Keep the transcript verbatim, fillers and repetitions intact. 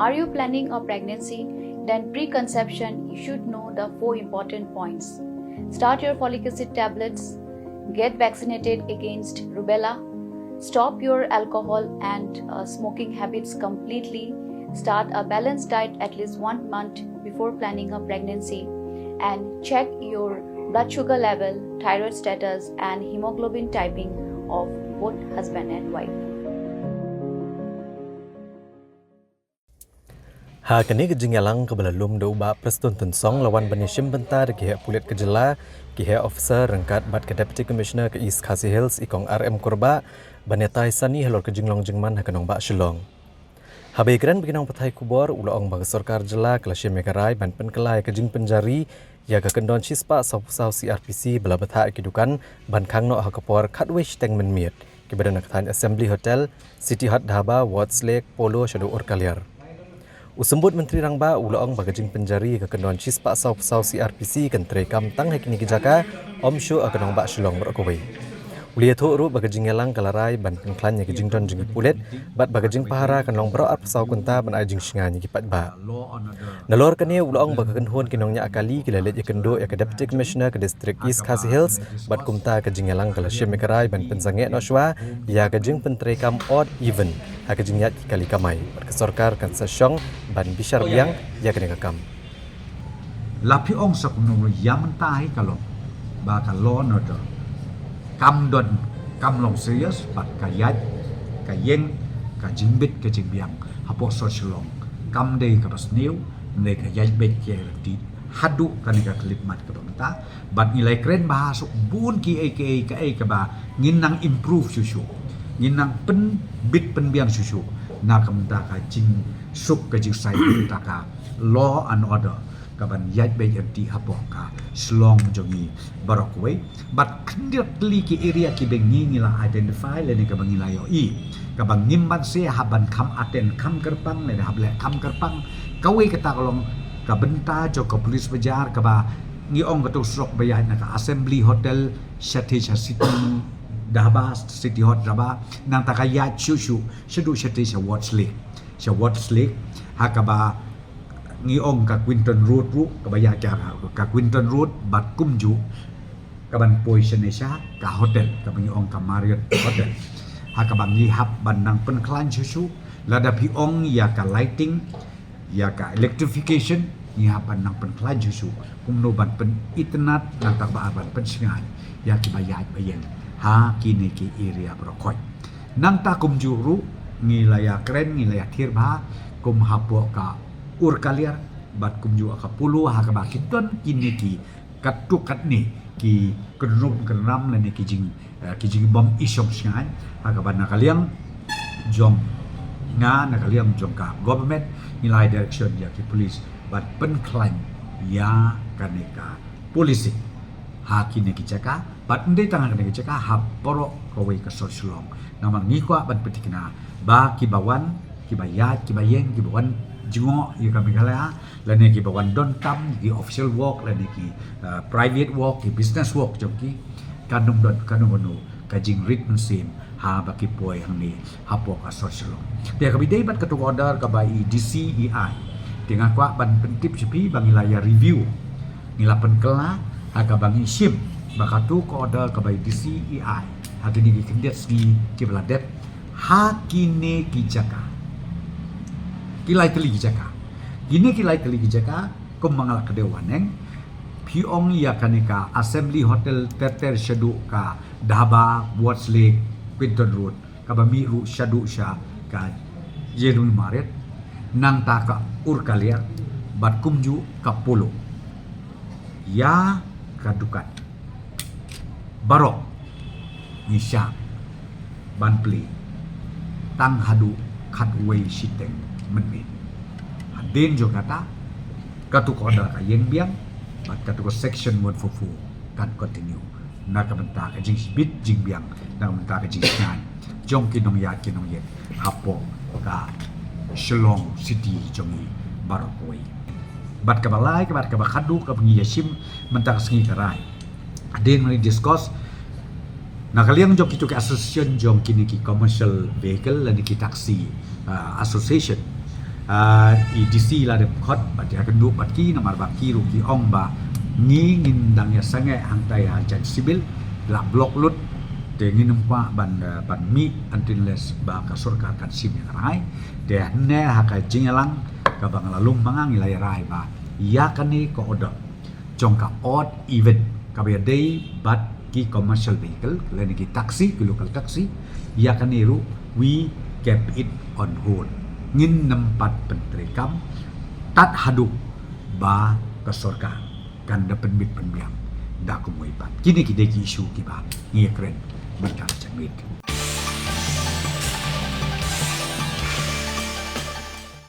Are you planning a pregnancy? Then preconception, you should know the four important points. Start your folic acid tablets, get vaccinated against rubella, stop your alcohol and uh, smoking habits completely, start a balanced diet at least one month before planning a pregnancy, and check your blood sugar level, thyroid status, and hemoglobin typing of both husband and wife. Ha kane ka jingïalang kaba la lum da u Bah Prestone Tynsong la wan ban ïashim bynta da ki heh pulit ka jylla, ki heh officer ryngkat bad ka Deputy Commissioner ka East Khasi Hills i Kong R M Kurbah ban ïatai sani halor ka jinglong jingman ha ka nongbah Shillong. Haba ïakren bad ki nongpathai khubor u la ong ba ka sorkar jylla ka la shim ïa ka rai ban pynkylla ïa ka jingpynjari ïa ka kyndon shispah sawphew saw C R P C ba la bthah ïa ki dukan ban khang noh ha ka por khatwei shiteng mynmiet, kiba don ha ka thaiñ Assembly Hotel, City Hut Dhaba, Ward's Lake, Polo shaduh Urkaliar. U Symbud Myntri Rangbah u la ong ba ka jingpynjari ïa ka kyndon shispah sawphew saw C R P C kan treikam tang ha kine ki jaka, ym shuh ha ka nongbah Shillong baroh kawei. U la ïathuh ruh ba ka jingïalang ka la rai ban pynkhlaiñ ïa ka jingdon jong ki pulit bad ba ka jingpahara kan long baroh arphew saw kynta ban ai jingshngaiñ ïa ki paidbah. Nalor kane u la ong ba ka kynhun ki nongñiah kali ki la leit ïakynduh ïa ka Deputy Commissioner ka District East Khasi Hills bad kumta ka jingïalang ka la shim ïa ka rai ban pynsangeh noh shuwa ïa ka jingpyntreikam odd even ha ka jingïaid ki kali kamai bad ka sorkar kan sa shong ban bishar biang ïa kane ka kam. La phi ong sa kumno ïa mynta hi ka long ba ka law and order kam don, kam long serious bad ka ïaid ka ïeng, ka jingbit ka jingbiang hapoh sor Shillong kam dei kaba sniew, dei ka ïaid beit ki lynti haduh kane ka khyllipmat kaba mynta. Bad ngi la ïakren bha suk bun kiei kiei kaei kaba ngin nang improve shuh shuh, ngin nang pynbit pynbiang shuh shuh na ka bynta ka jingsuk ka jingsai na ka bynta ka law and order kaban ïaid beit ïa lynti hapoh ka Shillong jong ngi baroh kawei. Bad khyndiat tylli ki area kiba ngi ngi la identify lane kaba ngi la ïohi kaba ngim banse hap ban kham attend kham kyrpang lane hap leh kham kyrpang. Kawei kata ka long ka bynta jong ka police bazaar kaba ngi ong katu surok ba ïaid na ka Assembly Hotel shatei sha City Dhaba, City Hut Dhaba, nangta ka ïaid shuh shuh shaduh shatei sha Ward's Lake, sha Ward's Lake ha kaba ngi ong ka Quinton Road ruh kaba ïaid ka, ka Quinton Road bad kumjuh kaban poi shane sha ka hotel kaba ngi ong ka Marriott Hotel. Ha kaba ngi hap ban nang pynkhlaiñ shuh shuh, lada phi ong ïa ka lighting, ïa ka electrification, ngi hap ban nang pynkhlaiñ shuh shuh kumno ban pynitynnad nangta ba ar ban pynshngaiñ ïa kiba ïaid ba ïeng ha kine ki area baroh khoit. Nangta kumjuh ruh ngi la ïakren, ngi la ïathir bha kum hapoh ka Urkaliar bad kumjuh ha ka Polo ha kaba ki don kine ki katto katne ki kynrum kynram lane ki jing, eh, ki jingbym i shong shngaiñ ha kaba na ka liang jong nga, na ka liang jong ka government ngi la ai direction ïa ki police ban pynkhlaiñ ïa kane ka policing ha kine ki jaka bad ym dei tang ha kine ki jaka ha baroh kawei ka sor Shillong. Namar ngi kwah ban pynthikna ba kiba wan, kiba ïaid, kiba ïeng, kiba wan jngoh ïa ka Meghalaya lane kiba wan donkam ki official work lane ki, eh, private work, ki business work jong ki, kan ym don kano kano ka jingrit mynsiem haba ki poi hangne hapoh ka sor Shillong. Te kaba ïadei bad katu ka order kaba i D C i ai, te nga kwah ban pyntip sha phi ba ngi la ïa review, ngi la pynkylla ha kaba ngi shim ba katu ka order kaba i D C i ai ha kine ki khyndiat sngi kiba la dep ha kine ki jaka, ki lai tylli ki jaka, kine ki lai tylli ki jaka kum ma nga la kdew haneng. Phi ong ïa kane ka Assembly Hotel ter ter shaduh ka Dhaba, Ward's Lake, Quinton Road, kaba mih ruh shaduh sha ka Ïew Marriott, nangta ka Urkaliar bad kumjuh ka Polo. Ïa ka dukan baroh ngi shah ban plie tang haduh khatwei shiteng mynmiet. Hadien jong kata, katu ka order ka ïeng biang bad katu ka section one four four kan continue na ka bynta ka jingbit jingbiang, na ka bynta ka jingsngewbha jong ki nongïaid ki nongïeng hapoh ka Shillong City jong ngi baroh kawei. Bad kaba lai, kaba, kaba khadduh kaba ngi ïa shim mynta ka sngi ka rai, hadien ngi discuss na ka liang jong kitu ki association jong kine ki commercial vehicle lane ki taxi, ah, association, I D C la dep khot bad ïakynduh bad ki namar ba ki ruh ki ong ba ngi ngin dang ïa sangeh hangtai ha judge civil la block lut. Te ngin ym kwah ban ban mih until unless ba ka sorkar kan shim ïa ka rai. Te hynne ha ka jingïalang kaba nga la lum ma nga ngi la ïa rai ba ïa kane ka order jong ka odd even kaba ïadei bad ki commercial vehicle lane ki taxi, ki local taxi, ïa kane ruh we kept it on hold. Ngin nym pat pyntreikam tad haduh ba ka sorkar kan da pynbit pynbiang da kumwei pat. Kine ki dei ki issue kiba ngi ïakren mynta janmiet.